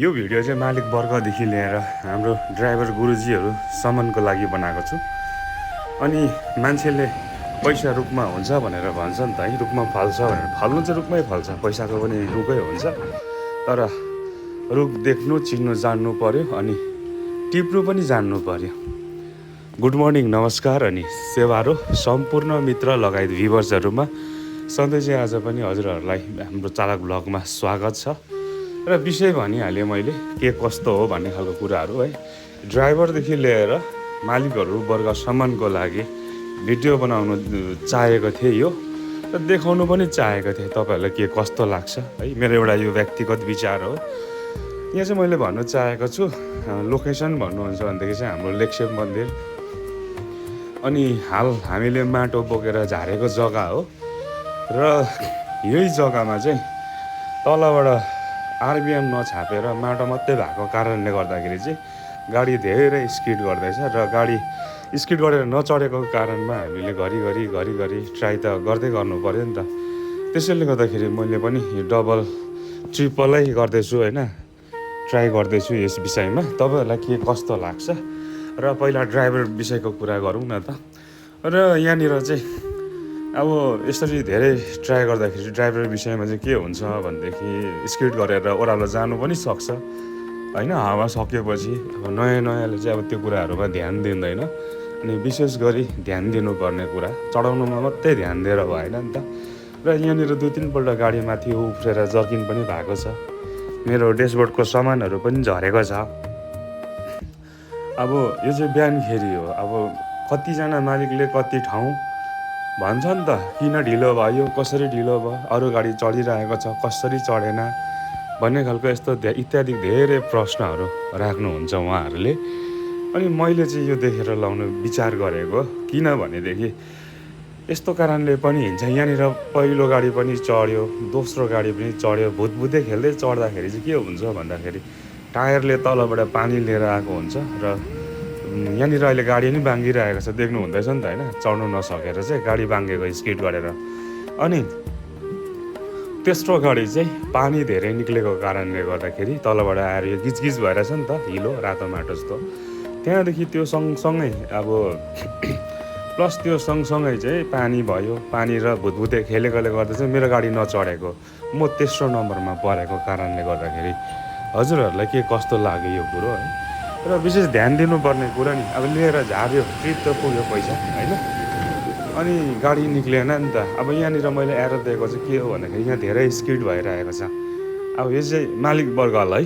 यो भिडियो चाहिँ मालिक वर्गदेखि लिएर हाम्रो ड्राइभर गुरुजीहरूसम्मको लागि बनाएको छु। अनि मान्छेले पैसा रुखमा हुन्छ भनेर भन्छ नि त है, रुखमा फल्छ भनेर। फल्नु चाहिँ रुखमै फल्छ, पैसाको पनि रुखै हुन्छ। तर रुख देख्नु चिन्नु जान्नु पर्यो, अनि टिप्नु पनि जान्नु पर्यो। गुड मर्निङ, नमस्कार अनि सेवारो सम्पूर्ण मित्र लगायत भ्युवर्सहरूमा सधैँ चाहिँ आज पनि हजुरहरूलाई हाम्रो चालक ब्लगमा स्वागत छ। र विषय भनिहालेँ मैले के कस्तो हो भन्ने खालको कुराहरू है। ड्राइभरदेखि लिएर मालिकहरू वर्गसम्मको लागि भिडियो बनाउनु चाहेको थिएँ यो, र देखाउनु पनि चाहेको थिएँ तपाईँहरूलाई के कस्तो लाग्छ है। मेरो एउटा यो व्यक्तिगत विचार हो। यहाँ चाहिँ मैले भन्नु चाहेको छु, लोकेसन भन्नुहुन्छ भनेदेखि चाहिँ हाम्रो लेकसेप मन्दिर, अनि हाल हामीले माटो बोकेर झारेको जग्गा हो। र यही जग्गामा चाहिँ तलबाट आरबिएम नछापेर माटो मात्रै भएको कारणले गर्दाखेरि चाहिँ गाडी धेरै स्किड गर्दैछ, र गाडी स्किड गरेर नचढेको कारणमा हामीले घरिघरि ट्राई त गर्नु पऱ्यो नि त। त्यसैले गर्दाखेरि मैले पनि डबल ट्रिपलै गर्दैछु होइन, ट्राई गर्दैछु यस विषयमा। तपाईँहरूलाई के कस्तो लाग्छ, र पहिला ड्राइभर विषयको कुरा गरौँ न त। र यहाँनिर चाहिँ अब यसरी धेरै ट्राई गर्दाखेरि ड्राइभर विषयमा चाहिँ के हुन्छ भनेदेखि स्किड गरेर ओह्रालो जानु पनि सक्छ होइन। हावा सकेपछि अब नयाँले चाहिँ अब त्यो कुराहरूमा ध्यान दिँदैन, अनि विशेष गरी ध्यान दिनुपर्ने कुरा चढाउनुमा मात्रै ध्यान दिएर भएन नि त। र यहाँनिर 2-3 पल्ट गाडी माथि उफ्रेर जर्किन पनि भएको छ, मेरो ड्यासबोर्डको सामानहरू पनि झरेको छ। अब यो चाहिँ बिहानखेरि हो। अब कतिजना मालिकले कति ठाउँ भन्छ नि त, किन ढिलो भयो, कसरी ढिलो भयो, अरू गाडी चढिरहेको छ कसरी चढेन भन्ने खालको यस्तो इत्यादि धेरै प्रश्नहरू राख्नुहुन्छ उहाँहरूले। अनि मैले चाहिँ यो देखेर लाउनु विचार गरेको, किनभनेदेखि यस्तो कारणले पनि हिँड्छ। यहाँनिर पहिलो गाडी पनि चढ्यो, दोस्रो गाडी पनि चढ्यो, भुतभुते खेल्दै चढ्दाखेरि चाहिँ के हुन्छ भन्दाखेरि टायरले तलबाट पानी लिएर आएको हुन्छ। र यहाँनिर अहिले गाडी नै बाङ्गिरहेको छ, देख्नु हुँदैछ नि त होइन। चढ्नु नसकेर चाहिँ गाडी बाङ्गेको स्किड गरेर। अनि तेस्रो गाडी चाहिँ पानी धेरै निक्लेको कारणले गर्दाखेरि तलबाट आएर यो गिजगिज भइरहेछ नि त, हिलो रातो माटो जस्तो। त्यहाँदेखि त्यो सँगसँगै अब प्लस त्यो सँगसँगै चाहिँ पानी भयो, पानी र भुतभुते खेलेकोले गर्दा चाहिँ मेरो गाडी नचढेको, म तेस्रो नम्बरमा परेको कारणले गर्दाखेरि हजुरहरूलाई के कस्तो लाग्यो यो कुरो है। र विशेष ध्यान दिनुपर्ने कुरा नि, अब लिएर झार्यो, ट्रिप त पुग्यो पैसा होइन, अनि गाडी निक्लिएन नि त। अब यहाँनिर मैले एरर दिएको चाहिँ के हो भन्दाखेरि यहाँ धेरै स्किड भइरहेको छ। अब यो चाहिँ मालिक वर्गलाई